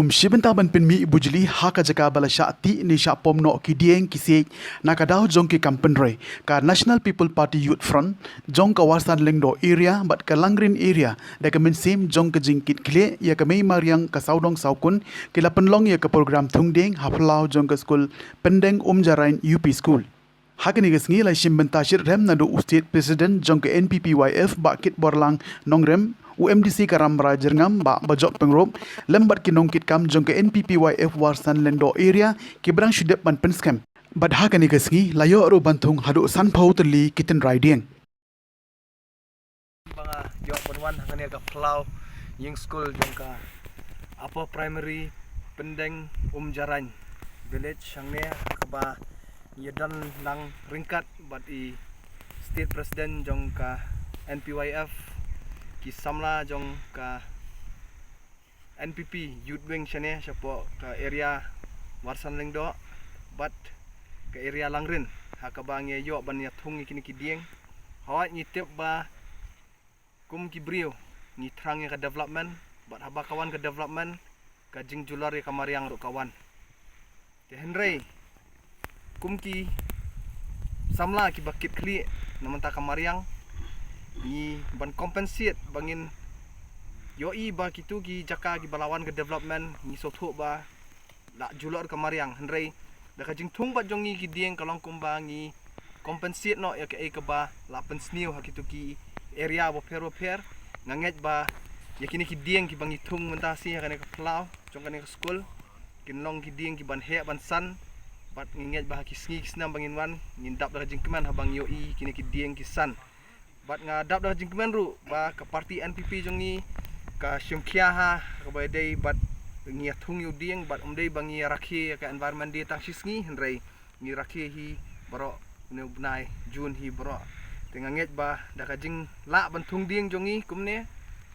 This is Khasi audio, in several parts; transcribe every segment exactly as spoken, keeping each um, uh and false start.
Kum shi bynta ban pynmih bujli ha ka jaka ba la shah tih ne shah pom noh ki dieng ki siej na ka daw jong ki kam pynroi, ka National People Party Youth Front jong ka Warsan Lyngdoh area bad ka Langrin area da ka mynsiem jong ka jingkitkhlieh ïa ka mei mariang ka sawdong sawkun ki la pynlong ïa ka program thung dieng ha phyllaw jong ka skul Pyndeng Umjarain U P School. Ha kane ka sngi la shim bynta shitrhem naduh u State President jong ka N P P Y F Bah Kitborlang Nongrem, u M D C ka Rambrai Jyrngam Bah Bajok Pyngrope, lem bad ki nongkitkam jong ka N P P Y F Warsan Lyngdoh area kiba dang shu dep ban pynskhem. Bad ha kane ka sngi la ïoh ruh ban thung haduh sanphew tylli ki tynrai dieng. Ba nga ïoh ban wan hangne ha ka phyllaw ïing skul jong ka Upper Primary Pyndeng Umjarain Village hangne, kaba ïadon lang ryngkat bad i State President jong ka N P Y F, ki samla jong ka N P P Youth Wing shane shapoh ka area Warsan Lyngdoh bad ka area Langrin, ha kaba ngi ïoh ban ïathung ïa kine ki dieng. Hawai ngi tip ba kum ki briew ngi thrang ïa ka development, bad haba ka wan ka development, ka jingjulor ïa ka mariang ruh ka wan. Te hynrei kum ki samla kiba kit khlieh na mynta ka mariang, ngi ban compensate ba ngin ïohi ba kitu ki jaka kiba la wan ka development, ngi sngewthuh ba la julor ka mariang, hynrei da ka jingthung bad jong ngi ki dieng ka long kumba ngi compensate noh ïa kaei kaba la pynsniew ha kitu ki area bapher bapher. Nga ngeit ba ïa kine ki dieng kiba ngi thung mynta shi ha kane ka phyllaw jong kane ka skul, kin long ki dieng kiban heh ban san, bad ngi ngeit ba ha ki sngi ki snem ba ngin wan, ngin dap da ka jingkmen haba ngi ïohi kine ki dieng ki san. Bad nga dap da ka jingkmen ruh ba ka party N P P jong ngi ka shim khia ha kaba ïadei bad ngi ïathung ïa u dieng, bad ym dei ba ngi ïarakhe ïa ka Environment Day tang shi sngi, hynrei ngi rakhe hi baroh une u bnai June hi baroh. Te nga ngeit ba da ka jinglah ban thung dieng jong ngi kumne,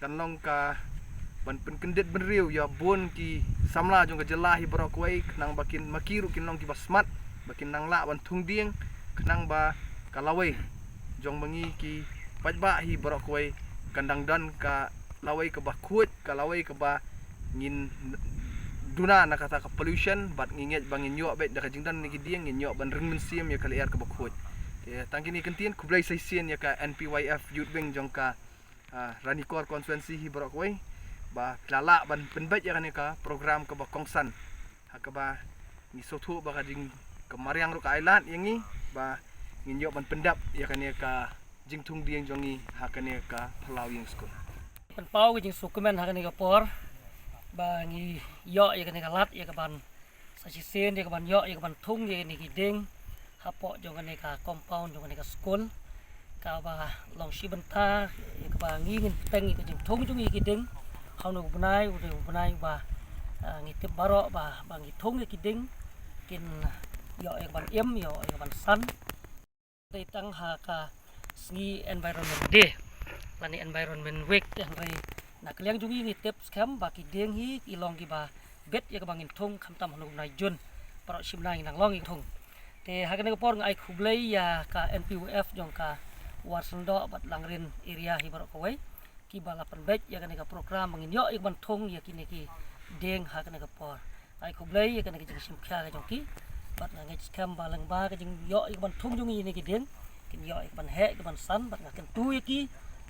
kan long kaban pynkyndit bynriew ïa bun ki samla jong ka jylla hi baroh kawei, khnang ba kin, ma ki ruh kin long kiba smat ba kin nang lah ban thung dieng, khnang ba ka lawei jong ma ngi ki paidbah hi baroh kawei kan dang don ka lawei kaba khuid, ka lawei kaba ngin duna na kata ka pollution, bad ngi ngeit ba ngin ïoh beit da ka jingdon kine ki dieng, ngin ïoh ban ring mynsiem ïa ka lyer kaba khuid. Te tang kine ki kyntien, khublei sa shisien ïa ka N P Y F Youth Wing jong ka, ah, Ranikor Constituency hi baroh kawei ba ki la lah ban pynbeit ïa kane ka program kaba kongsan, ha kaba ngi sngewthuh ba ka jing, ka mariang ruh ka ailad ïa ngi ba ngin ïoh ban pyndep ïa kane ka jingthung dieng jong ngi ha kane ka phyllaw ïing skul. Pynpaw ka jingsngewkmen ha kane ka por ba ngi ïoh ïa kane ka lad ïa kaban sa shisien ïa kaban ïoh ïa kaban thung ïa kine ki dieng hapoh jong kane ka compound jong kane ka skul, kaba long shi bynta ïa kaba ngi ngin bteng ïa ka jingthung jong ngi ïa ki dieng ha une u bnai, une u bnai ba, ah, ngi tip baroh ba, ba ngi thung ïa ki dieng kin ïoh ïa kaban im, ïoh ïa kaban san. Dei tang ha ka sngi Environment Day lane Environment Week, te hynrei na ka liang jong ngi ngi tip skhem ba ki dieng hi ki long kiba bit ïa kaba ngin thung, khamtam ha une u bnai June, baroh shi bnai ngi nang long ïa ka thung. Te ha kane ka por nga ai khublei ïa ka N P Y F jong ka Warsan Lyngdoh bad Langrin area hi baroh kawei kiba la pynbeit ïa kane ka program ba ngin ïoh ïa kaban thung ïa kine ki dieng ha kane ka por. Ai khublei ïa kane ka jingshim khia ka jong ki. Bad nga ngeit skhem ba lyngba ka jingïoh ïa kaban thung jong ngi ïa kine ki dieng, kin ïoh ïa kaban heh, ïa kaban san, bad nga kyntu ïa ki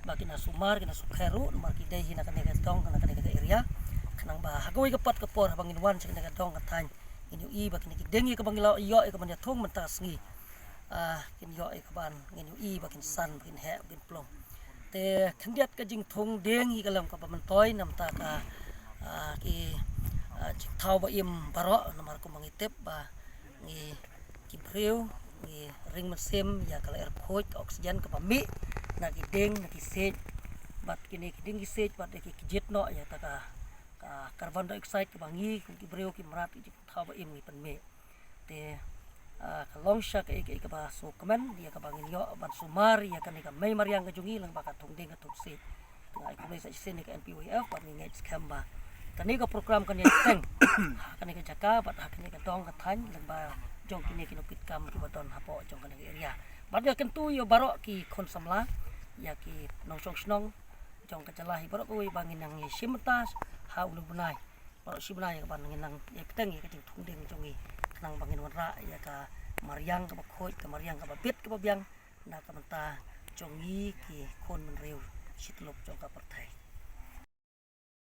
ba kin ïa sumar, kin ïa sukher ruh namar ki dei hi na kane ka dong, na kane ka area. Khnang ba ha kawei ka pat ka por haba ngin wan sha kane ka dong ka thaiñ, ngin ïohi ba kine ki dieng ïa kaba ngi la ïoh ïa kaban ïathung mynta ka sngi, ah, kin ïoh ïa kaban, ngin ïohi ba kin san, ba kin heh, ba kin plung. Te khyndiat ka jingthung dieng hi ka long kaba myntoi na bynta ka, ah, ki, ah, jingthaw ba im baroh, namar kumba ngi tip ba ngi ki briew ngi ring mynsiem ïa ka lyer khuid, ka oxygen kaba mih na ki dieng, na ki siej, bad kine ki dieng ki siej bad ki kjit noh ïa kata ka, ka carbon dioxide kaba ngi kum ki briew ki mrad ki jingthaw ba im ngi pynmih. Te, ah, ka long sha kaei kaei kaba sngewkmen ïa kaba ngin ïoh ban sumar ïa kane ka mei mariang ka jong ngi lyngba ka thung dieng ka thung siej. Te nga ai khublei sa shisien ïa ka N P Y F bad ngi ngeit skhem ba kane ka program kan ïa teng ha kane ka jaka bad ha kane ka dong ka thaiñ lyngba jong kine ki nongkitkam kiba don hapoh jong kane ka area. Bad nga kyntu ïa baroh ki khun samla, ïa ki nongshong shnong jong ka jylla hi baroh kawei ba ngin nang ïashim bynta ha une u bnai. Baroh shi bnai kaba ngin nang ïa bteng ïa ka jingthung dieng jong ngi, khnang ba ngin wanrah ïa ka mariang kaba khuid, ka mariang kaba bit kaba biang na ka bynta jong ngi ki khun bynriew shi tyllup jong ka pyrthei.